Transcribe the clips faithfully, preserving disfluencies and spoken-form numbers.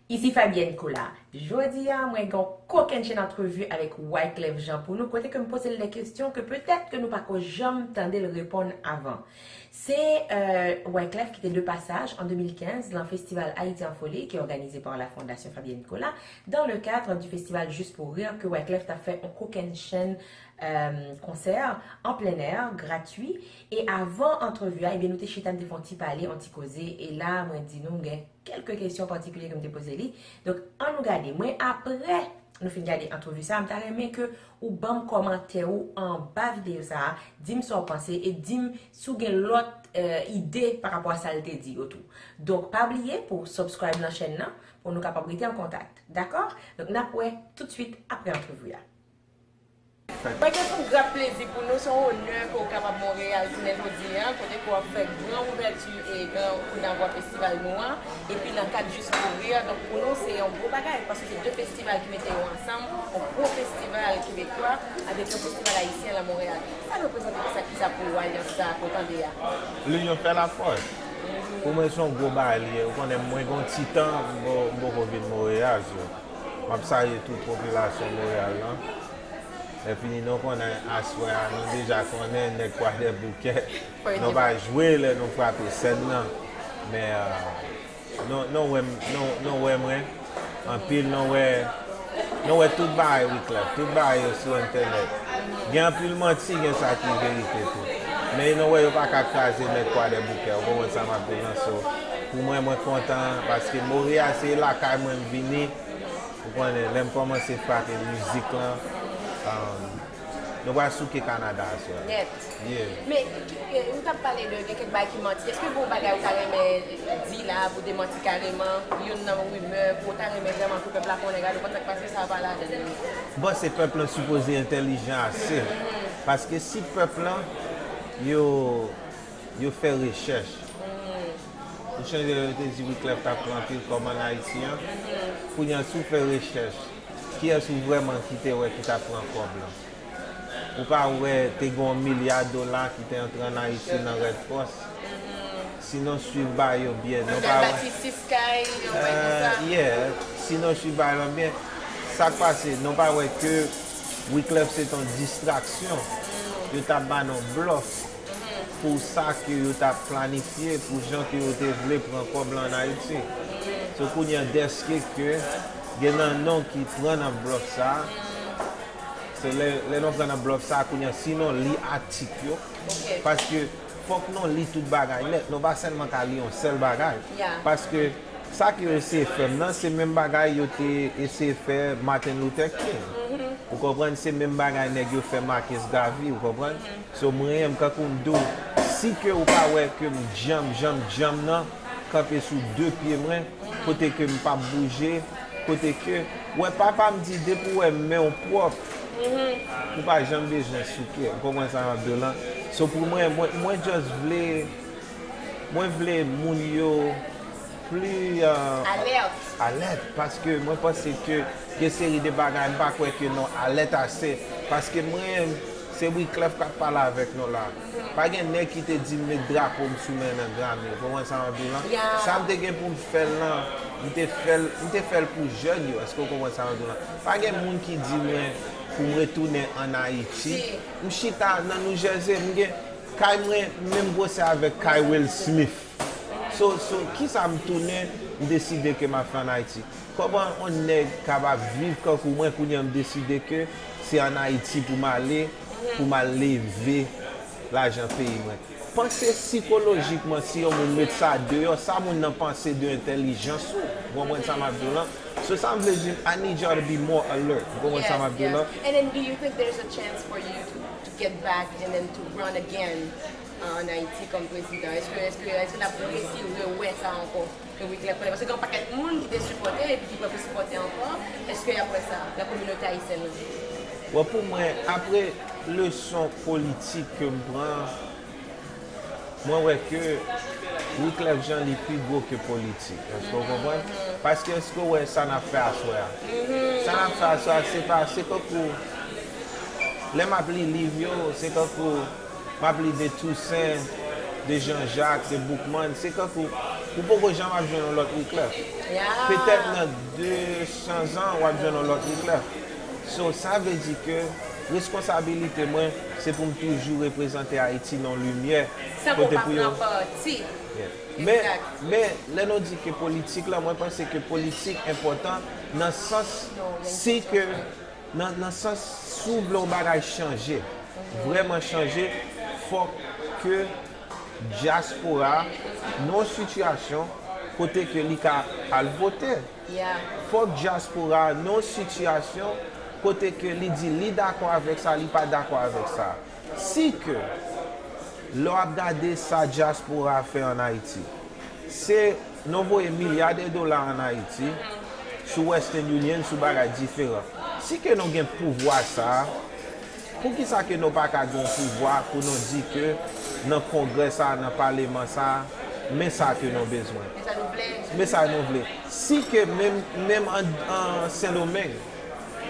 Isi Fabienne Colas. Jodi a, mwen gen yon kokennchenn antrevi avèk Wyclef Jean pou nou, kote ke m poze l de kesyon ke petèt ke nou pako janm tande l reponn avan. Se, euh, Wyclef ki te de pasaj an de mil kenz lan festival Haïti en Folie, ki òganize pa la Fondation Fabienne Colas, dans le cadre du festival Juste pour Rire, ke Wyclef t ap fè yon kokennchenn, euh, konsè an plen è, gratui. E avan antrevi a, ebyen, nou te chita, n te fè yon ti pale, yon ti koze. E la, mwen di nou, m gen kèlke kesyon patikilye ke m te poze li. Donk, ann nou gade. Mwen, apre nou fin gade antrevi sa a, m ta renmen ke ou ban m kòmantè ou anba videyo sa a, di m sa w panse e di m si w gen lòt, eh, ide pa rapò a sa l te di yo tou. Donk, pa bliye pou w subscribe nan chèn nan, pou nou kapab rete an kontak. Dakò? Donk, n ap wè toutswit apre antrevi a. Mwen gen yon gran plezi pou nou, se yon onè ke w kapab Monreyal jounen jodi a, kote ke w ap fè gran ouvèti e gran kounavwa festival nou an, epi nan kad Juste pour Rire. Donk, pou nou, se yon gwo bagay, paske se de festival ki mete yo ansanm, yon gwo festival kebekwa avèk yon festival ayisyen la Monreyal. Sa reprezante kisa, kisa pou ou alyans sa a ke w tande a? L'union fait la force. Pou mwen, se yon gwo bagay li ye. Ou konnen, mwen gen yon ti tan, m po-, m poko vin Monreyal, so, m ap salye tout popilasyon Monreyal lan. Lè fini, nou konnen aswè a, nou deja konnen nèg Kwadèboukè. Nou pa jwe lè nou frape sèn nan. Men, euh, nou, nou wè m, nou, nou wè mwen. Anpil, nou wè, nou wè tout bagay Wyclef, tout bagay yo sou entènèt. Gen anpil manti, gen sa ki verite tou. Men nou wè yo pa ka kraze nèg Kwadèboukè, ou konprann sa m ap di w lan, so, pou mwen, mwen kontan, paske Monreyal se lakay mwen m vini. Ou konnen, lè m kòmanse frape mizik lan, um, nou pral souke Kanada aswè a. Nèt. Yeah. Men, ki, eh, nou t ap pale de gen kèk bagay ki manti. Èske gen yon bagay ou ta renmen di la pou demanti kareman? Youn nan rimè pou ou ta renmen vrèman pou pèp la konnen, gade, ou konn sa k pase, sa pa ladan l. Bon, se pèp lan sipoze entèlijan ase. Paske si pèp lan, yo, yo fè rechèch. Ou chanje lè yo te di Wyclef t ap pran anpil kòb ann Ayiti an. Kounye a, si w fè rechèch, kiyès ou vrèman ki te wè ki t ap pran kòb lan? Ou pa wè te gen yon milya dola ki te antre ann Ayiti nan Red Cross? Si nou swiv bagay yo byen, nou pa wè. Bati sis kay, yon bagay konsa. Euh, yeah, si nou swiv bagay lan byen, sa k pase, nou pa wè ke Wyclef se t on distraksyon. Yo t ap ba nou blòf pou sa ke yo t ap planifye, pou jan ke yo te vle pran kòb lan ann Ayiti. So, kounye a, dèske ke gen nan nou ki pran nan blòf sa a, so, lè, lè nou pran nan blòf sa a, kounye a, si nou li atik yo, paske fòk nou li tout bagay nèt, nou pa sèlman ka li yon sèl bagay. Paske sa ke yo eseye fè m nan, se menm bagay yo te eseye fè Martin Luther King. Ou konprann? Se menm bagay nèg yo fè Marcus Garvey, ou konprann? So, mwen menm, kankou m di w, si ke ou pa wè ke m djanm, jan m djanm nan, kanpe sou de pye mwen, kote ke m p ap bouje, kote ke, wè, papa m di, depi w wè men w pwòp, ou pa janm bezwen souke. Ou konprann sa m ap di w lan? So, pou mwen, mwen, mwen just vle, mwen vle moun yo pli, euh, alèt. Alèt, paske mwen panse ke gen seri de bagay, m pa kwè ke nou alèt ase. Paske mwen, se Wyclef k ap pale avèk nou la. Pa gen nèg ki te di m met drapo m sou men nan Grammy. Ou konprann sa m ap di w lan? Sa m te gen pou m fè l lan, m te fè l, m te fè l pou jèn yo. Èske w konprann sa m ap di w lan? Pa gen moun ki di mwen pou m retounen ann Ayiti. M chita nan New Jersey, m gen kay mwen menm gwosè avèk kay Will Smith. So, so, kisa m tounen, m deside ke m ap fè ann Ayiti? Kòman yon nèg kapab viv kankou mwen, kounye a m deside ke se ann Ayiti pou m ale, pou m al leve lajan peyi mwen? Panse sikolojikman, si yon moun met sa deyò, sa moun nan panse de entèlijans ou. Ou konprann sa m ap di w lan? So, sa m vle di, I need y'all to be more alert. Ou konprann sa m ap di w lan? And then, do you think there's a chance for you to, to get back and then to run again, uh, ann Ayiti kòm prezidan? Èske, èske, èske n ap resi rewè sa ankò? Ke Wyclef konnen, paske gen yon pakèt moun ki te sipòte epi ki pral sipòte ankò. Èske y ap wè sa nan kominote ayisyèn nan? Bon, pou mwen, apre leson politik ke m pran, mwen wè ke Wyclef Jean li pi gwo ke politik. Èske w konprann? Paske èske w wè sa n ap fè aswè a? Sa n ap fè aswè a, se pa, se tankou lè m ap li liv yo, se tankou m ap li de Toussaint, de Jean-Jacques, de Boukman, se tankou Ou poko janm ap jwenn yon lòt Wyclef. Petèt nan de san zan, w ap jwenn yon lòt Wyclef. So, sa vle di ke responsabilite mwen, se pou m toujou reprezante Ayiti nan limyè. Kote pou yo. Yeah. Men, men, lè nou di ke politik la, mwen panse ke politik enpòtan nan sans, si ke, nan, nan sans, si w vle yon bagay chanje, vrèman chanje, fòk ke dyaspora nan yon sitiyasyon kote ke li ka al vote. Fòk dyaspora nan yon sitiyasyon kote ke li di li dakò avèk sa, li pa dakò avèk sa. Si ke lè w ap gade sa dyaspora fè ann Ayiti, se nou voye milya de dola ann Ayiti, sou Western Union, sou bagay diferan. Si ke nou gen pouvwa sa a, poukisa ke nou pa ka gen yon pouvwa pou nou di ke nan kongrè sa a, nan paleman sa a, men sa ke nou bezwen? Men sa nou vle. Men sa nou vle. Si ke menm, menm an, an Sendomeng,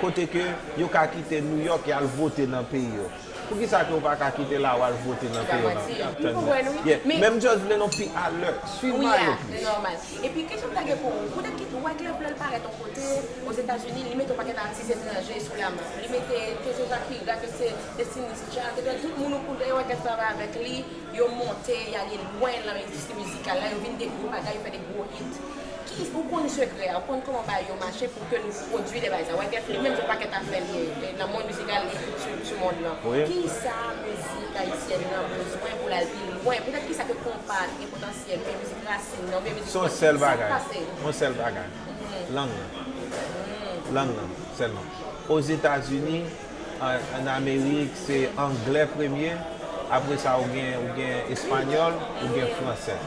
kote ke yo ka kite Nouyòk e al vote nan peyi yo, poukisa ke yo pa ka kite la yo al vote nan peyi yo? Yeah. Men m just vle nou pi alèt, swiv mayo plis. Epi kesyon m ta gen pou ou, poutèt ki Wyclef lè l parèt yon kote, Ozetazini, li mete yon pakèt atis etranje sou la map. Li mete ke se Shakira, ke se Destiny's Child, ke tout moun ou konnen Wyclef travay avèk li, yo monte, y ale lwen nan endistri mizikal la, yo vin de gwo bagay, yo fè de gwo hit. Ki, ou konn sekrè a, ou konn kòman bagay yo mache pou ke nou pwodui de bagay sa. Wyclef li menm se yon pakèt afè li ye, nan mond mizikal li sou, sou mond lan. Kisa mizik ayisyèn nan bezwen pou l al pi lwen? Poutèt kisa ke konpa gen potansyèl, oubyen mizik rasin nan, oubyen mizik pòp, kisa k pase? Se yon sèl bagay. Yon sèl bagay. Lang nan. Lang nan sèlman. Ozetazini, an, ann Amerik, se anglè premye, apre sa ou gen, ou gen espanyòl, ou gen fransè.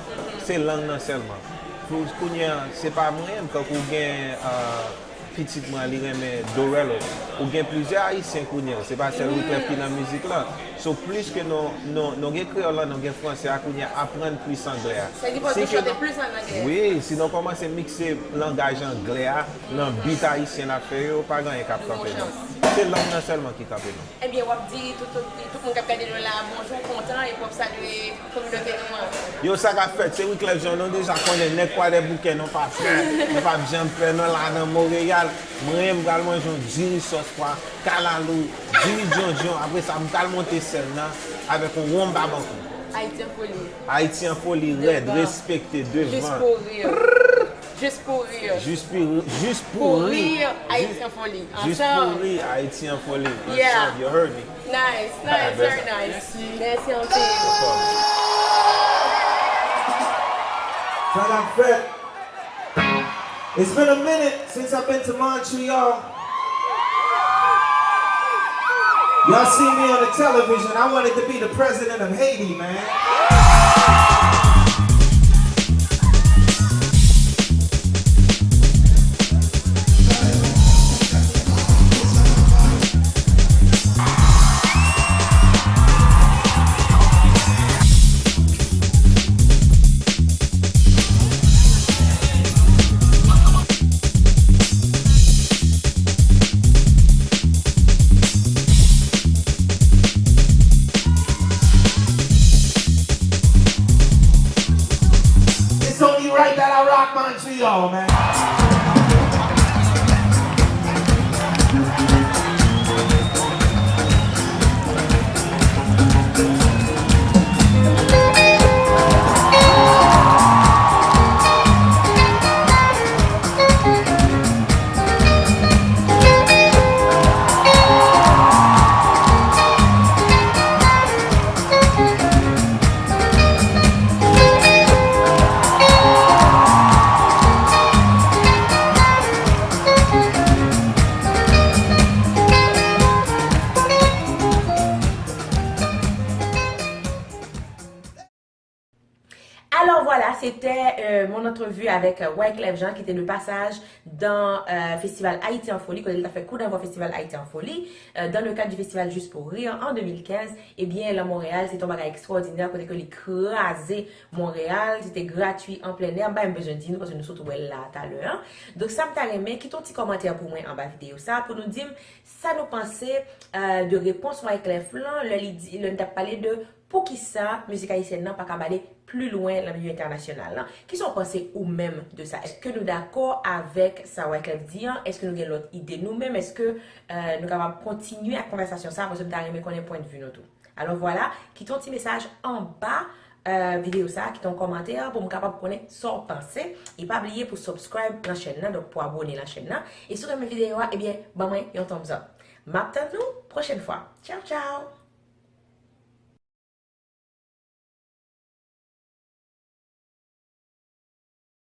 Se lang nan sèlman. Pou kounye a, se pa mwen, tankou gen, ah, pitit mwen, li renmen Dorello. Ou gen plizyè Ayisyen kounye a, se pa sèl Wyclef ki nan mizik lan. So, plis ke nou, nou, nou gen kreyòl lan, nou gen fransè a, kounye a, aprann plis anglè a. Sa ki fè w chante plis an anglè. Wi, si nou kòmanse mikse langaj anglè a nan beat ayisyen n ap fè yo, pa gen anyen k ap kanpe nou. Se lang nan sèlman ki kanpe nou. Ebyen, w ap di tout, tout, tout moun k ap gade nou la, bonjou, kontan, epi w ap salye kominote nou an. Yo, sa k ap fèt, se Wyclef Jean, nou deja konnen, nèg Kwadèboukè, nou pa pè, nou p ap janm pè, nou la nan Monreyal. Mwen, m pral manje yon diri sòs pwa, kalalou, diri djondjon, apre sa, m pral monte sèn nan avèk yon wonm babankou. Ayiti an foli. Ayiti an foli, rèd, respekte, devan. Jis pou ri. Jis pou ri. Jis pou ri. Jis pou ri. Pou ri, Ayiti an foli. Jis pou ri, Ayiti an foli. Ansanm, you heard me. Nice, nice, very nice. Mèsi anpil. Sa k ap fèt? It's been a minute since I've been to Montreal. Y'all see me on the television. I wanted to be the president of Haiti, man. It's only right that I rock Montreal, man. Alors voilà, c'était euh, mon entrevue avec euh, Wyclef Jean qui était de passage dans euh, Festival Haïti en Folie, kote li ta fè kout d'envoi Festival Haïti en Folie, euh, dans le cadre du festival Juste pour Rire en deux mille quinze. Ebyen, lan Monreyal, se te yon bagay ekstraòdinè, kote ke li kraze Monreyal, se te gratui, an plen è, m pa menm bezwen di nou, paske nou sot wè l la talè, hein. Donk, sa m ta renmen, kite yon ti kòmantè pou mwen anba videyo sa, pou nou di m sa nou panse euh, de repons Wyclef lan, lè li di, lè n t ap pale de Poukisa mizik ayisyèn nan pa kab ale pli lwen nan milieu entènasyonal lan? Kisa w panse ou menm de sa? Èske nou dakò avèk sa Wyclef di an? Èske nou gen lòt ide nou menm? Èske euh, nou kapab kontinye ak konvèsasyon sa? Paske m ta renmen konnen pwendvi nou tou. Alò vwala, kite yon ti mesaj anba euh, videyo sa, kite yon kòmantè pou m kapab konnen sa w panse. E pa bliye pou subscribe nan chèn nan, donk pou abone nan chèn nan. E si w renmen videyo a, ebyen, ban mwen yon thumbs up. M ap tann nou pwochèn fwa. Tchaw, tchaw!